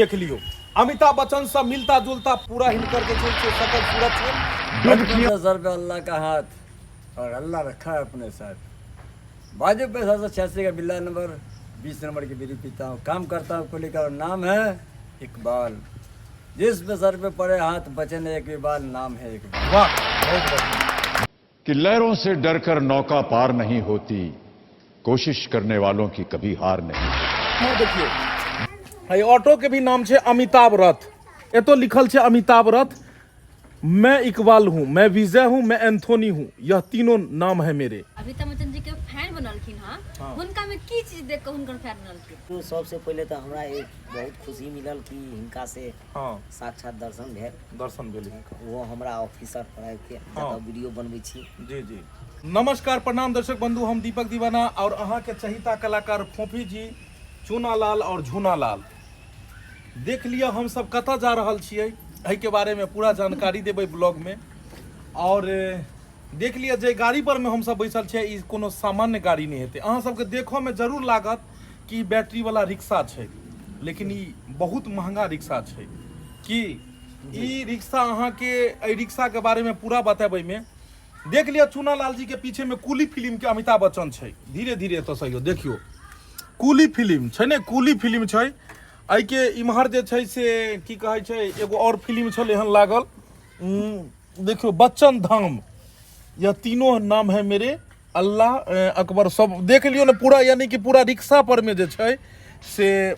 देख लियो, अमिताभ बच्चन से मिलता जुलता पूरा हिनकर जे छै से सकल सूरत छनि। बचपन से सर पे अल्लाह का हाथ और अल्लाह रखा है अपने साथ। बाजू पे 786 का बिल्ला नंबर 20 नंबर की बीड़ी पीता हूँ, काम करता हूँ कुली का, और नाम है इकबाल। जिस पे सर पे पड़े हाथ बचे नहीं एक भी बाल, नाम है इकबाल। वाह, बहुत बढ़िया। कि लहरों से डरकर नौका पार नहीं होती, कोशिश करने वालों की कभी हार नहीं। मुँह देखियो, है ऑटो के भी नाम छे अमिताभ रथ, एतो लिखल छे अमिताभ रथ। मैं इकबाल हूँ, मैं विजय हूँ, मैं एंथोनी हूँ, यह तीनों नाम है मेरे। अमिताभ बच्चन जी के फैन बनलखिन हँ, हुनका में की चीज देख के हुनकर फैन बनलखिन? सबसे पहिले तऽ हमरा एक बहुत खुशी मिलल कि हिनका से साक्षात दर्शन भेल। दर्शन भेल हिनका। वो हमरा ऑफिसर पर आबि के जतऽ वीडियो बनबै छी। जी जी, नमस्कार, प्रणाम दर्शक बंधु, हम दीपक दीवाना और अहाँ के चहिता कलाकार फोफी जी, चूनालाल और झूनालाल। देख लिअ हम सब कतऽ जा रहल छियै, एहिके बारेमे पूरा जानकारी देबै ब्लॉगमे। और देख लिअ जे गाड़ी पर में हम सब बैसल छियै, ई कोनो सामान्य गाड़ी नहि हेतै। अहाँ सबके देखऽ में जरूर लागत कि बैटरी वाला रिक्शा छै, लेकिन ई बहुत महंगा रिक्शा छै। कि ई रिक्शा अहाँके, एहि रिक्शा के बारे में पूरा बतेबै में। देख लिअ चूनालाल जी के पीछे में कुली फिल्म के अमिताभ बच्चन छै। धीरे धीरे एतऽ से अइयौ, देखियौ कुली फिल्म छै ने, कुली फिल्म छै। एहिके इम्हर जे छै से की कहै छै, एगो और फिल्म छल एहन लागल। देखियौ बच्चन धाम, यह तीनों नाम है मेरे, अल्लाह अकबर, सब देख लियौ ने पूरा, यानी कि पूरा रिक्शा पर में जे छै से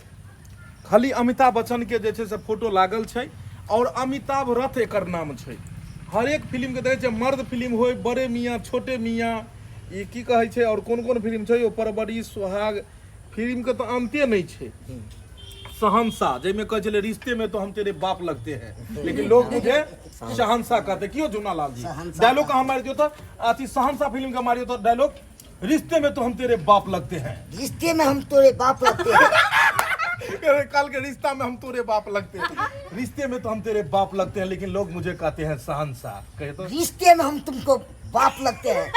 खाली अमिताभ बच्चन के जे छै से फोटो लागल छै और अमिताभ रथ एकर नाम छै। हरेक फिल्म के देखै छियै, मर्द फिल्म होय, बड़े मियाँ छोटे मियाँ, ई की कहै छै, और कोन कोन फिल्म छै, ओ परवरिश सोहाग फिल्म के तऽ अन्ते नहि छै। शहंशाह, जाहिमे कहै छलै रिश्ते में तो हम तेरे बाप लगते हैं लेकिन लोग मुझे शहंशाह कहते। क्यों झूनालाल जी डायलॉग अहाँ मारि दियौ तऽ अथी शहंशाह फिल्म के मारियौ तऽ डायलॉग, रिश्ते में तो हम तेरे बाप लगते हैं। रिश्ते में हम तोरे बाप लगते हैं। अरे कल के रिश्ता में हम तोरे बाप लगते हैं, रिश्ते में तो हम तेरे बाप लगते हैं लेकिन लोग मुझे कहते हैं शहंशाह। कहे तो रिश्ते में हम तुमको बाप लगते हैं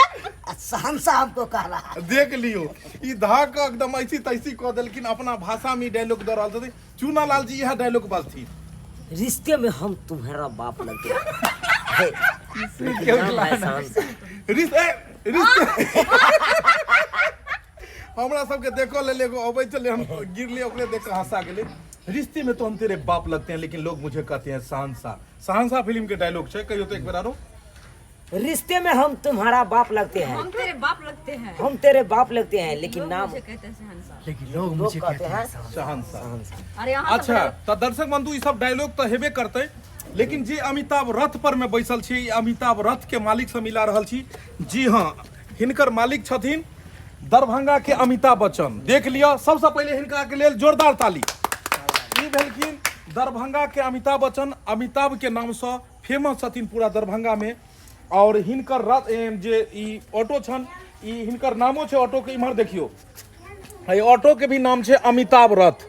आ शहंशाह हमको कह रहा है। देख लियो ई धाक एकदम ऐसी तैसी कऽ देलखिन, अपना भाषा में डायलॉग दऽ रहल छथिन। चूनालाल जी इएह डायलॉग बजथिन, रिश्ते में हम तुम्हारा बाप लगते हैं लेकिन नाम है शहंशाह। रिश्ते रिश्ते हमरा सबके देखऽ लेल एगो अबै छलै, हम गिरलियै ओकरे देख कऽ हंसा गेलै। रिश्ते में तो हम तेरे बाप लगते हैं लेकिन लोग मुझे कहते हैं शहंशाह। शहंशाह फिल्म के डायलॉग छै, कहियो तो एक बेर आरो। रिश्ते में हम तुम्हारा बाप लगते हैं, हम तेरे बाप लगते हैं, हम तेरे बाप लगते हैं लेकिन लोग नाम मुझे कहते हैं शहंशाह, लेकिन लोग मुझे कहते हैं शहंशाह। अरे यहाँ अच्छा तऽ दर्शक बंधु ई सब डायलॉग तऽ हेबे करतै, लेकिन जे अमिताभ रथ पर में बैसल छी, ई अमिताभ रथ के मालिक से मिला रहल छी। जी हाँ, हिनकर मालिक छथिन दरभंगा के अमिताभ बच्चन। देख लिअ, सबसँ पहिले हिनका के लेल जोरदार ताली। ई भेलखिन दरभंगा के अमिताभ बच्चन, अमिताभ के नाम से फेमस छथिन पूरा दरभंगा में। और हिनकर रथ जे ई ऑटो छन, ई हिनकर नामो छै ऑटो के। इम्हर देखियो, एहि ऑटो के भी नाम छै अमिताभ रथ,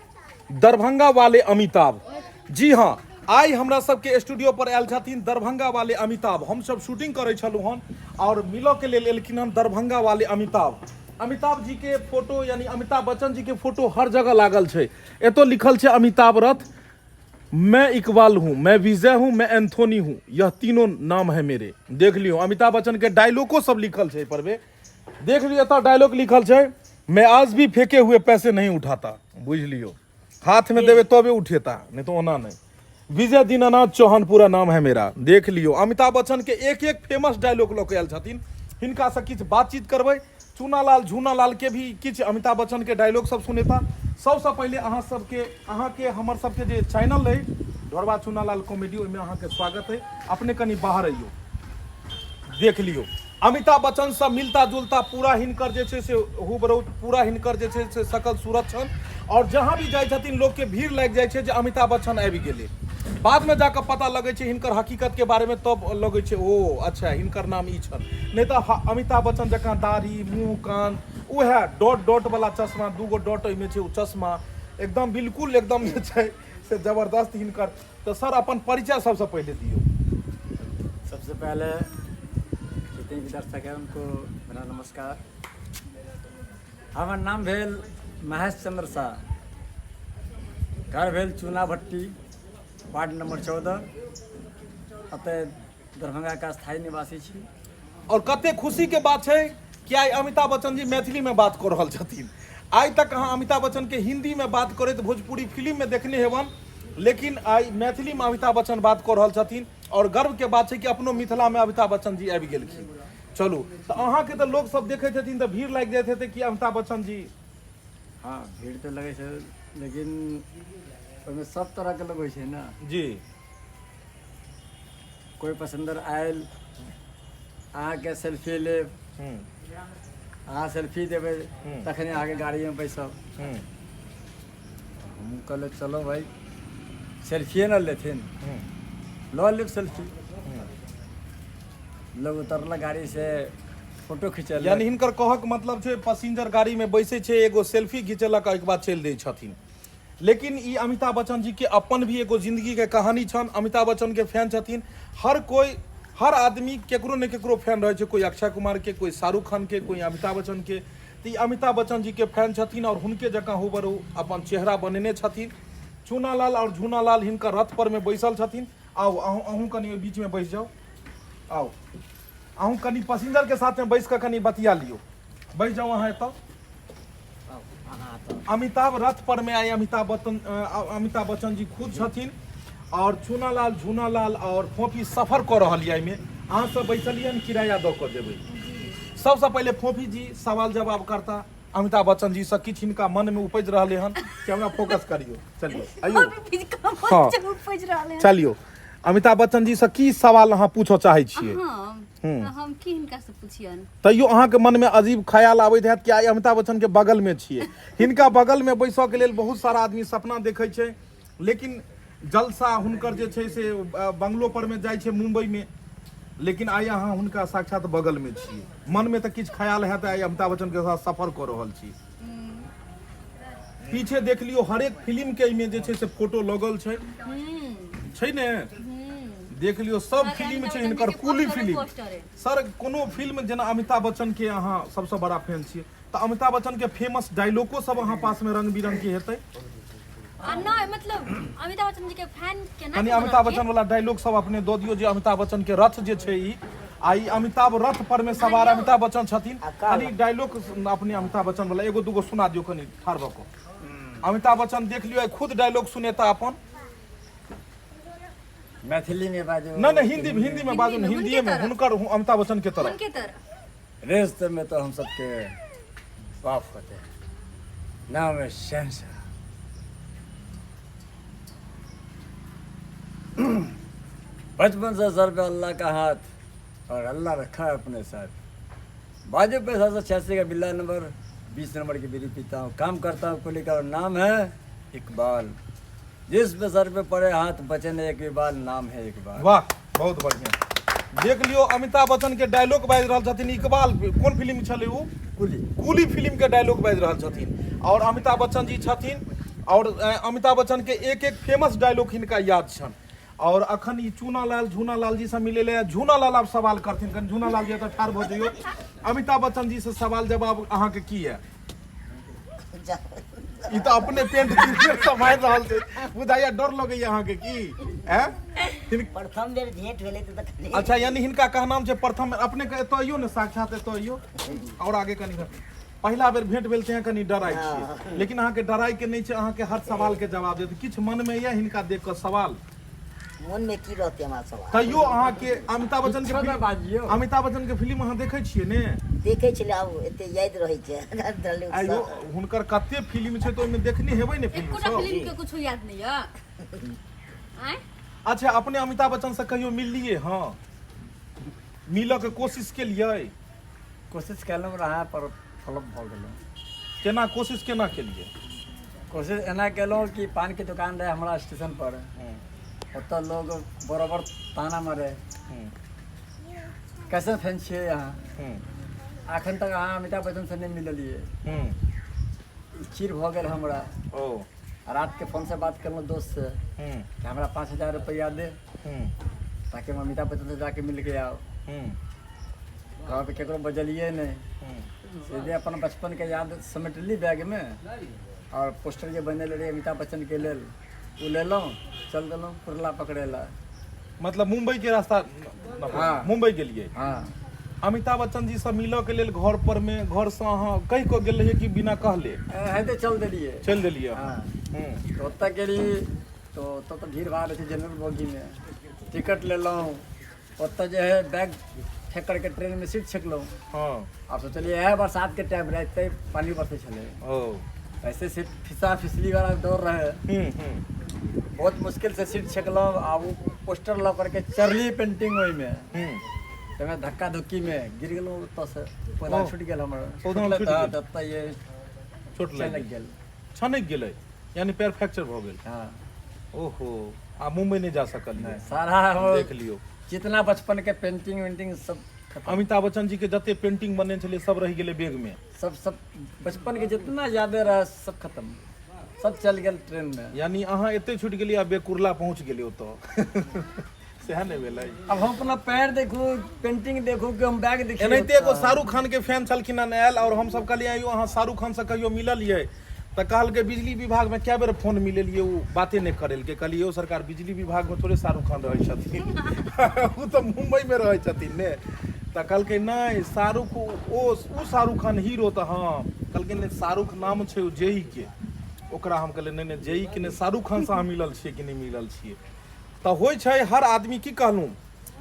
दरभंगा वाले अमिताभ। जी हाँ, आइ हमरा सबके स्टूडियो पर आयल छथिन दरभंगा वाले अमिताभ। हम सब शूटिंग करै छलहुँ हन और मिलऽ के लेल एलखिन हन दरभंगा वाले अमिताभ। अमिताभ जी के फोटो, यानी अमिताभ बच्चन जी के फोटो हर जगह लागल छै। एतो लिखल छै अमिताभ रथ, मैं इकबाल हूँ, मैं विजय हूँ, मैं एंथोनी हूँ, यह तीनों नाम है मेरे। देख लियो अमिताभ बच्चन के डायलॉगो सब लिखल छै पर बे। देख लियो एतऽ डायलॉग लिखल छै, मैं आज भी फेंके हुए पैसे नहीं उठाता। बुझ लियो, हाथ में देवे तबे उठेता, नहीं तो ओना नहीं। विजय दीनानाथ चौहान पूरा नाम है मेरा। देख लियो अमिताभ बच्चन के एक एक फेमस डायलॉग लऽ के आयल छथिन। हिनका से किछु बातचीत करबै, चूनालाल झूनालाल के भी किछु अमिताभ बच्चन के डायलॉग सब सुनेता। सबसँ पहिले अहाँ सबके, अहाँके हमर सबके जे चैनल अइ ढोरबा चूनालाल कॉमेडी, ओहिमे अहाँके स्वागत अइ। अपने कनि बाहर अइयौ। देख लियौ अमिताभ बच्चन से मिलता जुलता पूरा हिनकर जे छै से हुबरू, पूरा हिनकर जे छै से सकल सूरत छनि। और जहाँ भी जाइ छथिन लोकके भीड़ लागि जाइ छै जे अमिताभ बच्चन आबि गेलै। बादमे जाकऽ पता लगै छै हिनकर हकीकतके बारेमे, तब लगै छै ओ अच्छा हिनकर नाम ई छनि। नहि तऽ अमिताभ बच्चन जकाँ दाढ़ी, मुँह, कान, उएह डॉट डॉट वाला चश्मा, दूगो डॉट ओहिमे छै, ओ चश्मा एकदम बिल्कुल एकदम जे छै से जबरदस्त हिनकर। तऽ सर अपन परिचय सबसँ पहिले दियौ। सबसे पहले जितने भी दर्शक हैं उनको मेरा नमस्कार। हमर नाम भेल महेश चंद्र शाह। घर भेल चूना भट्टी, वार्ड नंबर 14, एतऽ दरभंगाके स्थायी निवासी छी। और कते खुशी के बात छै कि आइ अमिताभ बच्चन जी मैथिली में बात कऽ रहल छथिन। आइ तक अहाँ अमिताभ बच्चन के हिंदी में बात करैत भोजपुरी फिल्म में देखने हेबन, लेकिन आइ मैथिली में अमिताभ बच्चन बात कऽ रहल छथिन और गर्व के बात छै कि अपनो मिथिला में अमिताभ बच्चन जी आबि गेलखिन। चलू, तऽ अहाँके तऽ लोक सब देखैत हेथिन तऽ भीड़ लागि जाइत हेतै कि अमिताभ बच्चन जी। हँ, भीड़ तऽ लगै छै, लेकिन ओहिमे सब तरहके लोग होइ छै ने। जी। कोइ पसन्दर आयल, अहाँके सेल्फी लेब, अहाँ सेल्फी देबै तखने अहाँके गाड़ीमे बैसब। हम कहलियै चलो भाइ, सेल्फिए ने लेथिन, लऽ लेब सेल्फी। लोग उतरलक गाड़ी से, फोटो खिंचेलक। यानी हिनकर कहक मतलब छै पैसेंजर गाड़ी में बैसै छै, एगो सेल्फी घिचेलक, ओहिके बाद चलि दै छथिन। लेकिन ई अमिताभ बच्चन जी के अपन भी एगो जिंदगी के कहानी छन। अमिताभ बच्चन के फैन छथिन हर कोई, हर आदमी केकरो ने केकरो फैन रहै छै, कोई अक्षय कुमार के, कोई शाहरुख खान के, कोई अमिताभ बच्चन के। तऽ ई अमिताभ बच्चन जी के फैन छथिन और हुनके जकाँ हूबहू अपन चेहरा बनेने छथिन। चूनालाल और झूनालाल हिनकर रथ पर में बैसल छथिन। आउ अहूँ, अहूँ कनि ओहि बीच में बैस जाउ। आउ अहूँ कनि पैसेंजर के साथ में बैस कऽ कनि बतिया लियौ। बैस जाउ अहाँ एतऽ। अमिताभ रथ पर में आइ अमिताभ बच्चन जी खुद छथिन और चूनालाल, झूनालाल और फोफी सफर कऽ रहल यऽ। एहिमे अहाँ सब बैसलियै हन, किराया दऽ कऽ जेबै। सबसँ पहिले फोफी जी सवाल जवाब करता अमिताभ बच्चन जी सँ। किछु हिनका मन में उपजि रहलै हन, कैमरा फोकस करियौ। चलियौ, आइयौ। हाँ। चलियौ, अमिताभ बच्चन जी सँ की सवाल अहाँ पूछऽ चाहै छियै? हम की हिनका से पुछियन? तैयो अहाँके मनमे अजीब ख्याल आबैत हैत कि आइ अमिताभ बच्चनके बगलमे छियै। हिनका बगलमे बैसऽके लेल बहुत सारा आदमी सपना देखै छै, लेकिन जलसा हुनकर जे छै से बंगलो परमे जाइ छै मुम्बईमे, लेकिन आइ अहाँ हुनका साक्षात बगलमे छियै। मनमे तऽ किछु ख्याल हैत, आइ अमिताभ बच्चनके साथ सफर कऽ रहल छी। पीछे देख लियौ, हरेक फिल्म के एहिमे जे छै से फोटो लगल छै, छै ने? देख लियौ, सब फिल्म छै हिनकर, कुली फिल्म। सर, कोनो फिल्म जेना अमिताभ बच्चन के अहाँ सबसँ बड़ा फैन छियै, तऽ अमिताभ बच्चन के फेमस डायलॉगो सब अहाँ पास में रंग बिरंग के हेतै? आ नहि, मतलब अमिताभ बच्चन जी के फैन केना कनि के अमिताभ बनलखिन? बच्चन वाला डायलॉग सब अपने दऽ दियौ, जे अमिताभ बच्चन के रथ जे छै ई, आ ई अमिताभ रथ पर में सवार अमिताभ बच्चन छथिन। कनि डायलॉग अपने अमिताभ बच्चन वाला एगो दूगो सुना दियौ कनि ठाढ़ भऽ कऽ। अमिताभ बच्चन देख लियौ, आइ खुद डायलॉग सुनेता अपन। मैथिली में बाजू? नहीं नहीं, हिंदी, हिंदी में बाजू। हिंदी में, हिंदी में। हुनके हुनकर अमिताभ बच्चन के तरफ। उनके तरफ। रिश्ते में तो हम सबके बाप होते हैं, नाम है शहनशाह। बचपन से सर पे अल्लाह का हाथ और अल्लाह रखा है अपने साथ। बाजू पे 786 का बिल्ला नंबर 20 नंबर की बीड़ी पीता हूँ, काम करता हूँ कुली का और नाम है इकबाल। जिस पे सर पे पड़े हाथ, बचे न एक भी बाल, नाम है इकबाल। वाह, बहुत बढ़िया। देख लियो, अमिताभ बच्चन के डायलॉग बाजि रहल छथिन इकबाल। कोन फिल्म छलै ओ? कुली। कुली फिल्म के डायलॉग बाजि रहल छथिन और अमिताभ बच्चन जी छथिन और अमिताभ बच्चन के एक एक फेमस डायलॉग हिनका याद छनि। और अखन ई चूनालाल झूनालाल जी से मिले ले, झूनालाल आब सवाल करथिन। कनि झूनालाल जी एतऽ ठाढ़ भऽ जइयौ। अमिताभ बच्चन जी से सवाल जवाब अहाँके की यऽ? ई तऽ अपने पेंट टी-शर्ट सब मारि रहल छै, बुझाइया डर लगैया अहाँके की? ऐं? प्रथम बेर भेंट भेलै तऽ तखने। अच्छा, यानी हिनका कहनाम छै प्रथम अपने के एतऽ अइयौ ने, साक्षात एतऽ अइयौ और आगे कनि। पहिला बेर भेंट भेल छै, कनि डराइ छियै, लेकिन अहाँके डराइ के नहि छै, अहाँके हर सवाल के जवाब देत। किछु मन मे यऽ हिनका देख कऽ सवाल? मन मे की रहतै हमरा सवाल? तैयो अहाँके अमिताभ बच्चन के किछो फिल्म नहि बाजियौ। अमिताभ बच्चन के फिल्म अहाँ देखै छियै ने? देखै छलियै, आब एते याद रहै छै। आइयो हुनकर कते फिल्म छै, तऽ ओहिमे देखने हेबै ने फिल्म एकोटा सब? फिल्म के कुछो याद नहीं है आँय? अच्छा, अपने अमिताभ बच्चन से कहियो मिललिए? हाँ, मिलऽ के कोशिश केलियै? कोशिश केलहुँ रहा पर फ्लॉप भऽ गेलहुँ। केना कोशिश केना केलियै? कोशिश एना केलहुँ कि पानके दोकान रहै हमरा स्टेशन पर, ओतऽ लोग बराबर ताना मारे, कैसे फैन छियै अहाँ, अखन तक अहाँ अमिताभ बच्चनसँ नहि मिललियै। चिर भऽ गेल हमरा। ओ रातके फोनसँ बात केलहुँ दोस्तसँ कि हमरा 5000 रुपैआ दे ताकि हम अमिताभ बच्चनसँ जाके मिलके आउ। घर पे केकरो बजलियै नहि, सीधे अपन बचपनके याद समेटली बैगमे। आओर पोस्टर जे बनेले रहियै अमिताभ बच्चनके लेल ओ लेलहुँ, चल देलहुँ कुर्ला पकड़ै लए। मतलब मुंबई के रास्ता? हाँ। मुंबई गेलियै? हाँ। अमिताभ बच्चन जी से मिलऽ के लेल घर पर में, घर से अहाँ कहि कऽ गेल रहियै कि बिना कहले? हेते चल देलियै। चलि देलियै अहाँ? हाँ। हूँ। तऽ ओतऽ गेली तऽ ओतऽ तऽ भीड़ भाड़ रहै छै, जनरल बोगीमे टिकट लेलहुँ, ओतऽ जे है बैग फेंक करके ट्रेनमे सीट छेकलहुँ। आब सोचलियै इएह बरसातके टाइम रहै, तै पानि बरसै छलै। ऐसे सीट फिसा फिसली वाला दौड़ रहे। हूँ हूँ बहुत मुश्किल से सीट छेकलहुँ आ ओ पोस्टर लऽ करके चढ़ली पेंटिंग ओहिमे। ताहिमे धक्का धुक्कीमे गिर गेलहुँ ओतऽसँ, पौधा छूटि गेल हमर। पौधा छुटलै छूटि तऽ गेल। तऽ ये चोट लागि छनकि गेल। छनकि गेलै, यानी पैर फ्रैक्चर भऽ गेल? हाँ। ओहो, आ मुंबई नहि जा सकलियै? नहि, सारा हमर देख लियौ, जितना बचपन के पेंटिंग वेंटिंग सब खत्म। अमिताभ बच्चन जी के जते पेंटिंग बने छलै सब रहि गेलै बैग में। सब सब बचपन के जितना यादें रहे सब खत्म, सब चल गेल ट्रेन में। यानी अहाँ एते छूटि गेलियै आ बेकुरला पहुँच गेलियै ओतऽ, सएह नहि भेलै? अब हम अपना पैर देखू, पेंटिंग देखू कि हम बैग देखी? एनाहिते एगो शाहरुख खान के फैन छलखिन हन आयल, और हमसब कहलियै आइयो अहाँ शाहरुख खान से कहियो मिललियै? तऽ कहलकै बिजली विभागमे कए बेर फोन मिलेलियै, ओ बाते नहि करेलकै। कहलियै यौ सरकार, बिजली विभागमे थोड़े शाहरुख खान रहै छथिन, ओ तऽ मुम्बईमे रहै छथिन ने। तऽ कहलकै नहि, शाहरुख ओ ओ शाहरुख खान हीरो तऽ हँ। कहलकै नहि, शाहरुख नाम छै ओ जेई के, ओकरा हम कहलियै नहि नहि, जेई के नहि, शाहरुख खानसँ अहाँ मिलल छियै कि नहि मिलल छियै? तऽ होइ छै हर आदमी, की कहलहुँ,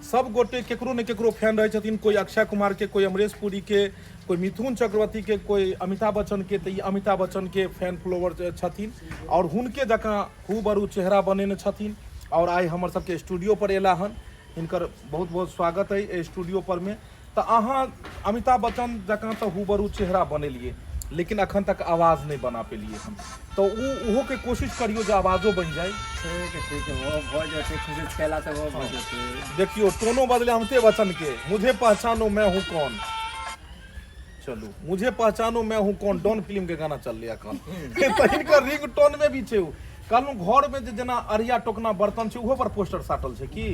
सब गोटे केकरो ने केकरो फैन रहै छथिन, कोइ अक्षय कुमार के, कोइ अमरीश पुरी के, कोइ मिथुन चक्रवर्ती के, कोइ अमिताभ बच्चन के। तऽ ई अमिताभ बच्चन के फैन फॉलोवर छथिन आओर हुनके जकाँ हूबरू चेहरा बनेने छथिन, आओर आइ हमर सबके स्टूडियो पर एला हन। हिनकर बहुत बहुत स्वागत अइ एहि स्टूडियो पर मे। तऽ अहाँ अमिताभ बच्चन जकाँ तऽ हूबरू चेहरा बनेलियै, लेकिन अखन तक आवाज नहि बना पेलियै हन, तऽ ओ ओहोके कोशिश करियौ जे आवाजो बनि जाय। ठीक है, ठीक है, वो भऽ जेतै, कोशिश कयला से वो भऽ जेतै। देखियौ, टोनो बदले अमिते बच्चन के, मुझे पहचानो मैं हूँ कौन। चलू, मुझे पहचानो मैं हूँ कौन, डॉन फिल्म के गाना चललै अखन, तऽ हिनकर रिंग टोन में भी छै। ओ कहलहुँ घर में जे जेना अरिया टोकना बर्तन छै, ओहो पर पोस्टर साटल छै की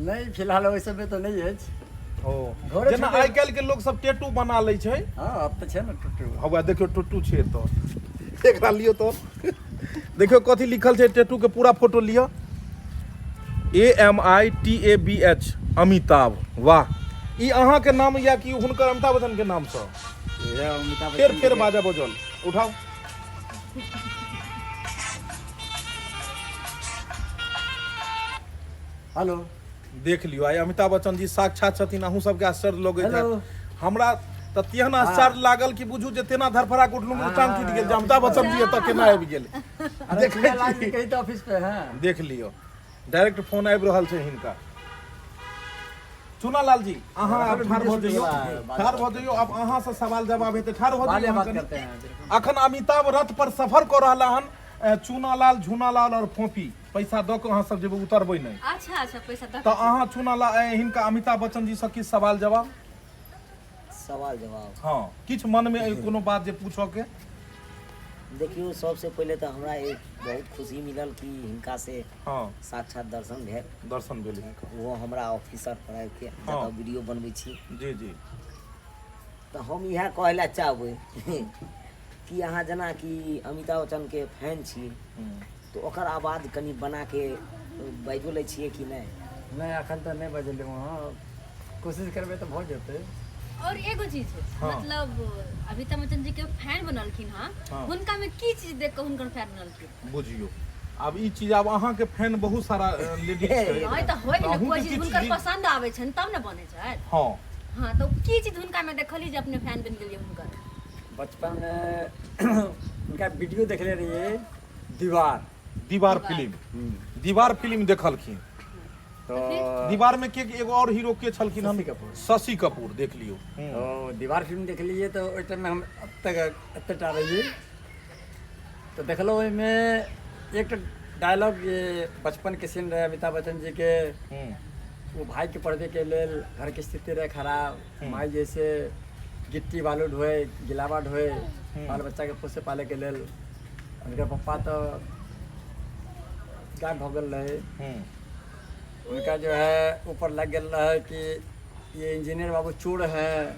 नहि? फिलहाल ओहि सबमे तऽ नहि अछि। ओ घरे जेना छुटल। आइ काल्हि के लोक सब टेटू बना लै छै। हँ, आब तऽ छै ने टूटू। हौआ देखियौ, टूटू छै एतऽ, एकरा लियौ तऽ देखियौ कथी लिखल छै टेटू के, पूरा फोटो लिअ। A M I T A B H, Amitabh. वाह, ई अहाँके नाम या कि हुनकर अमिताभ बच्चन के नामसँ? इएह अमिताभ फेर बच्चन फेर के। बाजा बजल, उठाउ। हेलो। देख लियौ, आइ अमिताभ बच्चन जी साक्षात छथिन। अहूँ सबके आश्चर्य लगैत हेलो। हैत, हमरा तऽ तेहन आश्चर्य लागल कि बुझू जे तेना धरफड़ा के उठलहुँ कि टांग टूटि गेल जे अमिताभ बच्चन जी एतऽ केना आबि गेल। अरे देखै चुनालाल जी छी। कही तऽ ऑफिस पे हैं। देख लियौ, डायरेक्ट फोन आबि रहल छै हिनका। चुनालाल जी, अहाँ आब ठाढ़ भऽ जइयौ, ठाढ़ भऽ जइयौ। आब अहाँसँ सवाल जवाब हेतै, ठाढ़ भऽ बाद जइयौ में अहाँ बात कनि। करते हैं। अखन अमिताभ रथ पर सफर कऽ रहला हन चुनालाल, झुनालाल और फोपी। पैसा दऽ कऽ अहाँ सब जेबै, उतरबै नहि। अच्छा अच्छा, पैसा दऽ तऽ अहाँ चुनालाल, हिनका अमिताभ बच्चन जी सँ किछु सवाल जवाब? सवाल जवाब? हँ, किछु मनमे अइ कोनो बात जे पूछऽ के? देखियौ, सबसे पहिले तऽ हमरा एक बहुत खुशी मिलल कि हिनका से साक्षात दर्शन भेल। दर्शन भेल। ओहो हमरा ऑफिसर पर आबि के, जतऽ वीडियो बनबै छी। जी जी। तऽ हम इएह कहै लए चाहबै कि अहाँ जेना कि अमिताभ बच्चनके फैन छी, तऽ ओकर आवाज कनि बनाके बाजियो लै छियै कि नहि? नहि, एखन तऽ नहि बजलहुँ हँ, कोशिश करबै तऽ भऽ जेतै। और एगो चीज, मतलब अमिताभ बच्चन जी के फैन बनलखिन हँ, हुनका में की चीज देख के हुनकर फैन बनलखिन? बुझियौ आब ई चीज, आब अहाँके फैन बहुत सारा लेडीज छै। हँ, तऽ होइ ने अहूँके कोई चीज किछु हुनकर चीज- पसंद आबै छनि तब ने बनै छै। हँ, तऽ की चीज हुनका में देखली जे अपने फैन बनि गेलियै हुनकर? बचपन में हुनका वीडियो देखले रहियै दीवार। दीवार फिल्म, दीवार फिल्म देखलखिन। तऽ दीवार में के एगो और हीरो के छलखिन हन? शशि कपूर। शशि कपूर, देख लियौ। तो दीवार फिल्म देखलियै तऽ ओहि टाइममे हम अब तक एतेटा रहियै, तऽ देखलहुँ ओहिमे एकटा डायलॉग जे बचपनके सीन रहै अमिताभ बच्चन जीके, ओ भाइके पढ़बैके लेल घरके स्थिति रहै खराब, माय जैसे गिट्टी बालू ढोए, गिलावा ढोए बाल बच्चाके पोसे पालैके लेल। हुनकर पप्पा तऽ गायब भऽ गेल रहै। उनका जो है ऊपर लग गेल रहे कि ये इंजीनियर बाबू चोर हैं,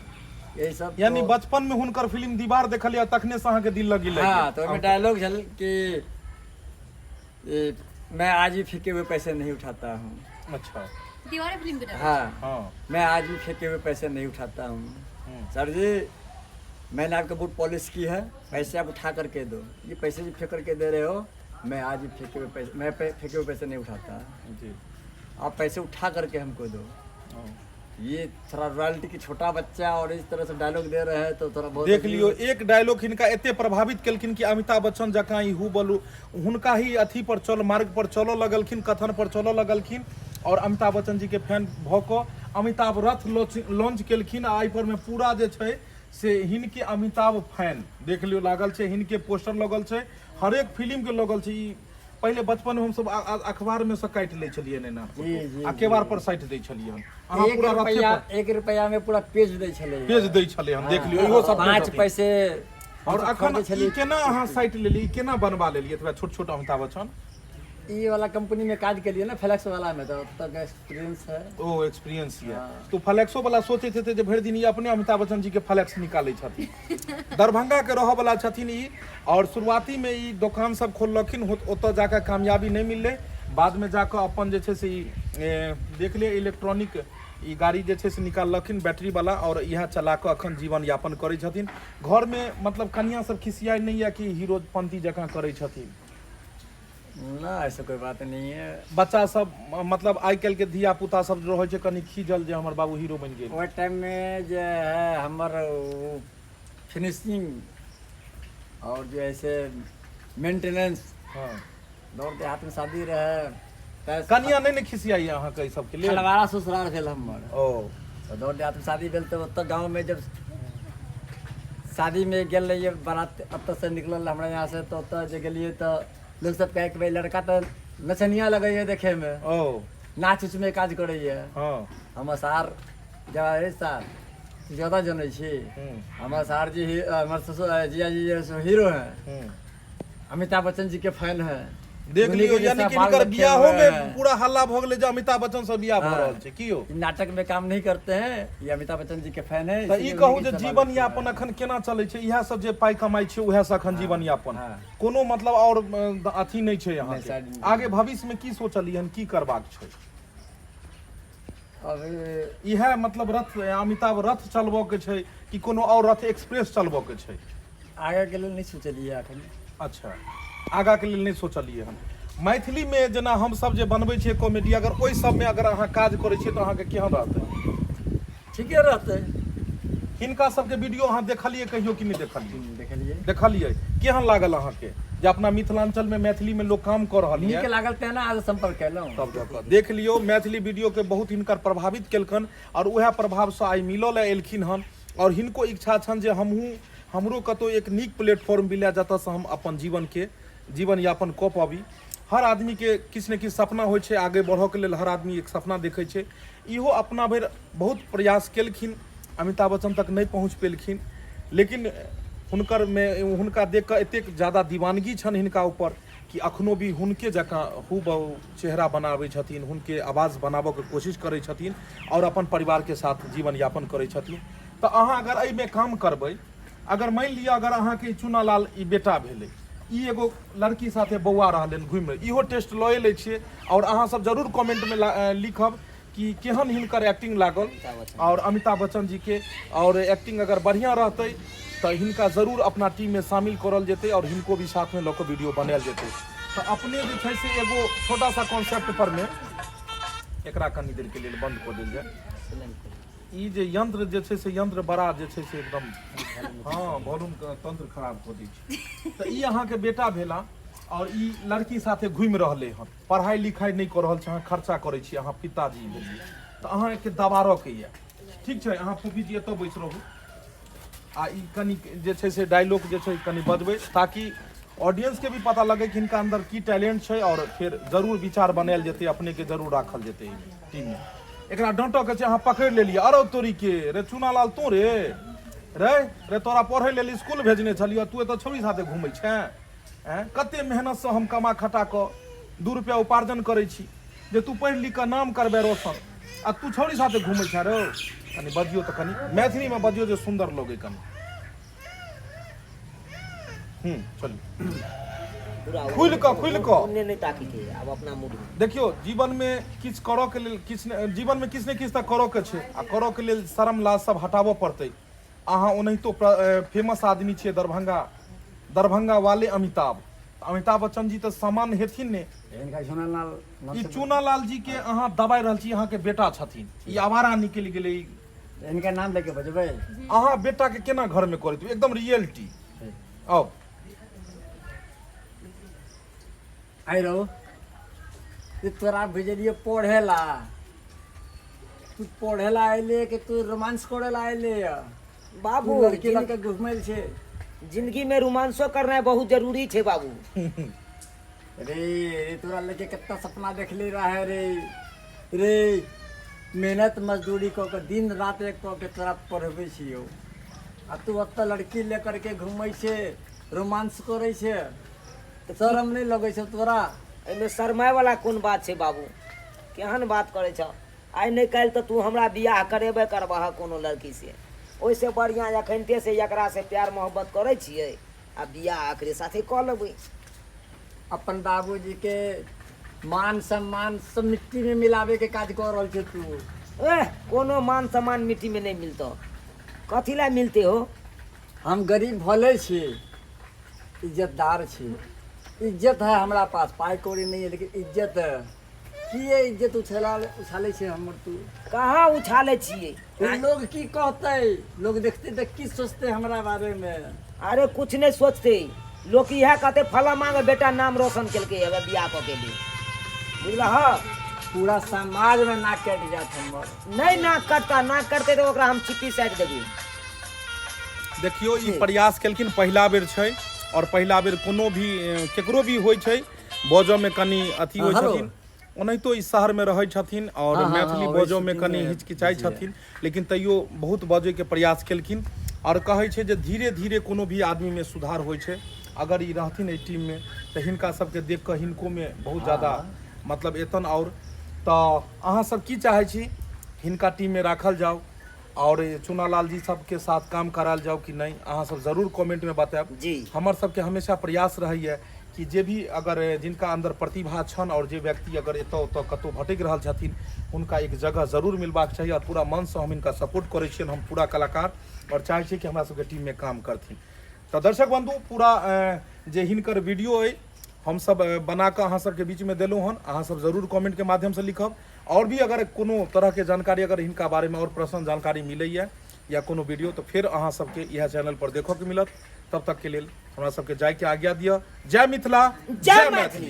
यही सब यानी तो- बचपन में हुनकर फिल्म दीवार देखलियै तखने से अहाँके दिल लगी लागि हाँ, तो ओहिमे डायलॉग छल कि ये, मैं आज भी फेंके हुए पैसे नहीं उठाता हूँ। अच्छा। दीवारे फिल्म के डायलॉग। हाँ, हाँ। मैं आज भी फेंके हुए पैसे नहीं उठाता हूँ। सर जी, मैंने आपके बूट पॉलिश की है, पैसे आप उठा करके दो। ये पैसे जो फेंक करके दे रहे हो, मैं आज भी फेंके हुए पैसे, मैं फेंके हुए पैसे नहीं उठाता। जी। आप पैसे उठा करके हमको दो। हाँ। ये थोड़ा रॉयल्टी की छोटा बच्चा और इस तरह से डायलॉग दे रहे हैं तो थोड़ा बहुत देख लियो, एक डायलॉग हिनका एते प्रभावित केलखिन कि अमिताभ बच्चन जकाँ ई हु बलू हुनका ही अथी पर चल मार्ग पर चलऽ लगलखिन, कथन पर चलऽ लगलखिन और अमिताभ बच्चन जी के फैन भऽ कऽ अमिताभ रथ लॉन्च केलखिन। आ एहि पर मे पूरा जे छै से हिनके अमिताभ फैन देख लियो लागल छै, हिनके पोस्टर लगल छै, हरेक फिल्म के लगल छै। ई पहिले बचपन में हमसब अखबार में से काटि लै छलियै एना जी, जी, आ केबाड़ पर साटि दै छलियै हन। अहाँ एक पूरा रथे रुपैया पर 1 रुपैया में पूरा पेज दै छलै। पेज दै छलै हन, देख लियौ इहो सब 5 छथिन। पैसे और हमसब अखन खरीदै ई छलियै। केना अहाँ साटि लेलियै, ई केना बनवा लेलियै एतबा छोट छोट अमिताभ बच्चन? ई वाला कंपनी में काज केलियै ना, फ्लेक्स वाला में, तो तक एक्सपीरियंस है। ओ एक्सपीरियंस ये तो फ्लेक्सो वाला सोचैत हेतै जे भरि दिन ई अपने अमिताभ बच्चन जी के फ्लेक्स निकालै छथिन। दरभंगा के रहऽ वाला छथिन ई और शुरुआती में ई दोकान सब खोललखिन, ओतऽ जाकऽ कामयाबी नहि मिललै। बाद में जाकऽ अपन जे छै से ई देख लिअ, इलेक्ट्रॉनिक ई गाड़ी जे छै से निकाललखिन बैटरी वाला और इएह चला कऽ अखन जीवन यापन करै छथिन। घर में मतलब कनिया सब खिसियाइ नहि यऽ कि हीरो पंती जकाँ करै छथिन? ना, ऐसा कोई बात नहीं है। बच्चा सब मतलब आइ काल्हि के धिया पुता सब रहै छै कनि खीजल जे हमर बाबू हीरो बनि गेल। ओहि टाइम में जे है हमर फिनिशिंग और जो ऐसे मेंटेनेंस दौड़ देहात में शादी रहे तै- कनिया नहि ने खिसियाइ अहाँके एहि सबके लेल? खलवाड़ा ससुराल भेल हमर। ओ। तऽ दौड़ देहात में शादी भेल तऽ ओतऽ गाँव में जब शादी में गेल रहियै, बारात ओतऽ से निकलल हमरा यहाँ से, तऽ ओतऽ जे गेलियै तऽ लोक सब कहै कि भाई लड़का तऽ नचनिया लगैया देखे में, ओ नाच उच में काज करैया। हमर सार जब अरे सार तू ज्यादा जनै छी। हमर सार जी हमर ससुर जिया जी जे सो हीरो हैं, अमिताभ बच्चन जी के फैन है। देख उन्हीं लियौ, के यानी जैसा कि बाल हिनकर रखे बियाहो हुए में हैं। पूरा हल्ला भऽ गेलै जे अमिताभ बच्चन से बियाह भऽ रहल छै की यौ? ई नाटक में काम नहीं करते हैं, ये अमिताभ बच्चन जी के फैन है। तऽ ई इसीलिए कहू उन्हीं जे के जैसा बाल जीवन रखे यापन हुए हैं। अखन केना चलै छै? इएह सब जे पाइ कमाइ छियै उएह से अखन जीवन यापन? कोनो मतलब आओर अथी नहि छै अहाँके? साइड में। आगे भविष्य में की सोचलियै हन, की करबाक छै? अभी इएह मतलब रथ अमिताभ रथ चलबऽ के छै कि कोनो आओर रथ एक्सप्रेस चलबऽ के छै? आगे के लेल नहीं सोचलियै अखन। अच्छा, आगाँ के लेल नहि सोचलियै हन। मैथिलीमे जेना हमसब जे बनबै छियै कॉमेडी, अगर ओहि सबमे अगर अहाँ काज करै छियै तऽ अहाँके केहन रहतै? ठीके रहतै। हिनका सबके वीडियो अहाँ देखलियै कहियो कि नहि देखलियै? देखलियै। देखलियै, केहन लागल अहाँके जे अपना मिथिलाञ्चलमे मैथिलीमे लोक काम कऽ रहल नीक यऽ? लागल, तेँ ने आज सम्पर्क केलहुँ। तब दऽ कऽ देख लियौ, मैथिली वीडियोके बहुत हिनकर प्रभावित केलकनि आओर उएह प्रभावसँ आइ मिलऽ लए एलखिन हन आओर हिनको इच्छा छनि जे हमहूँ हमरो कतहु एक नीक प्लेटफॉर्म मिलए जतऽसँ हम अपन जीवनके जीवन यापन कऽ पाबी। हर आदमीके किछु ने किछु सपना होइ छै, आगे बढ़ऽके लेल हर आदमी एक सपना देखै छै। इहो अपना भरि बहुत प्रयास केलखिन, अमिताभ बच्चन तक नहि पहुँच पेलखिन, लेकिन हुनकर मे हुनका देख कऽ एतेक ज्यादा दीवानगी छनि हिनका ऊपर कि अखनो भी हुनके जकाँ हूबहू चेहरा बनाबै छथिन, हुनके आवाज बनाबऽके कोशिश करै छथिन आओर अपन परिवारके साथ जीवन यापन करै छथिन। तऽ अहाँ अगर एहिमे काम करबै, अगर मानि लिअ अगर अहाँके ई चुनालाल ई बेटा भेलै, ई एगो लड़की साथे बौआ रहलै हन घुमि, इहो टेस्ट लए लै छियै आओर अहाँ सब जरूर कमेंटमे लिखब कि केहन हिनकर एक्टिंग लागल आओर अमिताभ बच्चन जीके आओर एक्टिंग अगर बढ़िआँ रहतै तऽ हिनका जरूर अपना टीममे शामिल करल जेतै आओर हिनको भी साथमे लऽ कऽ वीडियो बनायल जेतै। तऽ अपने जे छै से एगो छोटा सा कॉन्सेप्ट परमे एकरा कनी देरके लेल बंद कऽ देल जाय। ई जे यंत्र जे छै से यंत्र बड़ा जे छै से एकदम वॉल्यूम तंत्र खराब कऽ दै छै। तऽ ई अहाँके बेटा भेला आओर ई लड़की साथे घुमि रहलै हन, पढ़ाइ लिखाइ नहि कऽ रहल छै, अहाँ खर्चा करै छी, अहाँ पिताजी भेलियै तऽ अहाँके दबारऽके यऽ। ठीक छै, अहाँ फूफी जी एतऽ बैस रहू आ ई कनि जे छै से डायलॉग जे छै कनि बजबै ताकि ऑडियंसके भी पता लगै कि हिनका अन्दर की टैलेंट छै आओर फेर जरूर विचार बनायल जेतै, अपनेके जरूर राखल जेतै टीममे। एकरा डाँटऽके छै, अहाँ पकड़ि लेलियै। अरौ तोरीके रे चुनालाल, तों रे रे रे तोरा पढ़ै लेल स्कूल भेजने छलियौ, तू एतऽ छौड़ी साथे घुमै छेँ? आँय, कते मेहनतसँ हम कमा खटा कऽ 2 रुपया उपार्जन करै छी जे तू पढ़ि लिख कऽ नाम करबे रोशन आ तू छौड़ी साथे घुमै छे रौ। कनि बजियौ तऽ कनि मैथिलीमे बजियौ जे सुन्दर लगै कनि। चलू। पूरा खुलि कऽ, खुलि कऽ। ओन्ने नहि ताकीके, आब अपना मूडमे। देखियौ, जीवनमे किछु करऽके लेल किछु ने, जीवनमे किछु ने किछु तऽ करऽके छै आ करऽके लेल शरम लाज सब हटाबऽ पड़तै। अहाँ ओनाहितो फेमस आदमी छियै, दरभंगा, दरभंगा वाले अमिताभ, अमिताभ बच्चन जी तऽ सामान्य हेथिन ने। हिनका चुनालाल नाम ई से- चुनालाल जी के अहाँ दबाइ रहल छी, अहाँके बेटा छथिन, ई आवारा निकलि गेलै। हिनका नाम लेके बजबै। अहाँ बेटा के केना घर में करैत, एकदम रियलिटी आउ। आइ रहो, ये तोरा भेजलिए पढ़ेला, तू पढ़ेला अयले कि तू रोमांस करेला अयले? बाबू, तू लड़की लड़के घुमल छै। जिंदगी में रोमांसो करनाइ बहुत जरूरी छै बाबू। रे रे, तोरा लेके कितना सपना देखले रहे रे। रे, मेहनत मजदूरी कऽ के दिन रात एक कऽ के तोरा पढ़बै छियौ आ तू ओतऽ लड़की ले करके घुमै छै, रोमांस करै छै, शरम नहि लगै छौ तोरा? एहिमे शरमाय वाला कोन बात छै बाबू? केहन बात करै छह? आइ नहि काल्हि तऽ तू हमरा बियाह करेबे करबह कोनो लड़की से। ओहिसँ बढ़िआँ एखनते से एकरा से प्यार मोहब्बत करै छियै आ बियाह एकरे साथे कऽ लेबै। अपन बाबूजी के मान सम्मान सब मिट्टी में मिलावे के काज कऽ रहल छै तू। एह, कोनो मान सम्मान मिट्टी में नहि मिलतौ। कथी लए मिलते हो? हम गरीब भले छी, इज्जतदार छी। इज्जत है हमरा पास, पाइ कौड़ी नहीं है लेकिन इज्जत है। की ये इज्जत उछाला उछालै छै हमर तू? कहाँ उछालै छियै? ई लोग की कहतै? लोग देखते तऽ की सोचते हमरा बारे में? अरे, कुछ नहि सोचते लोक। इएह कहते, फला मांगे बेटा नाम रोशन केलकै हवे बियाह कऽ के लिए। बुझलह? पूरा समाज में नाक कटि जायत हमर। नहि नाक कटता। नाक कटतै तऽ ओकरा हम चिप्पी साटि देबै। देखियौ, ई प्रयास केलखिन, पहिला बेर छै आओर पहिला बेर कोनो भी केकरो भी होइ छै, बजऽमे कनि अथी होइ हेलो। छथिन। ओनाहितो ई शहरमे रहै छथिन आओर हँ, हँ, मैथिली हँ, ओहि बजऽमे शूटिंगमे कनि हिचकिचाइ जी। छथिन, लेकिन तैयो बहुत बजैके प्रयास केलखिन। आओर कहै छै जे धीरे धीरे कोनो भी आदमीमे सुधार होइ छै। अगर ई रहथिन एहि टीममे तऽ हिनका सबके देख कऽ हिनकोमे बहुत ज्यादा मतलब एतन। आओर तऽ अहाँ सब की चाहै छी, हिनका टीममे राखल जाउ आओर चुनालाल जी सबके साथ काम करायल जाउ कि नहि? अहाँ सब जरूर कमेंटमे बतायब। जी। हमर सबके हमेशा प्रयास रहैए कि जे भी अगर जिनका अन्दर प्रतिभा छनि आओर जे व्यक्ति अगर एतऽ ओतऽ कतहु भटकि रहल छथिन, हुनका एक जगह जरूर मिलबाक चाही। आओर पूरा मनसँ हम हिनका सपोर्ट करै छियनि, हम पूरा कलाकार, आओर चाहै छियै कि हमरा सबके टीममे काम करथिन। तऽ दर्शक बन्धु, पूरा जे हिनकर वीडियो अइ, हमसब बना कऽ अहाँ सबके बीचमे देलहुँ हन। अहाँ सब जरूर कमेंटके माध्यमसँ लिखब। आओर भी अगर कोनो तरहके जानकारी, अगर हिनका बारेमे आओर प्रश्न जानकारी मिलैए या कोनो वीडियो, तऽ फेर अहाँ सबके इएह चैनल पर देखऽके मिलत। तब तकके लेल हमरा सबके जायके आज्ञा दिअ। जय मिथिला, जय मैथिली।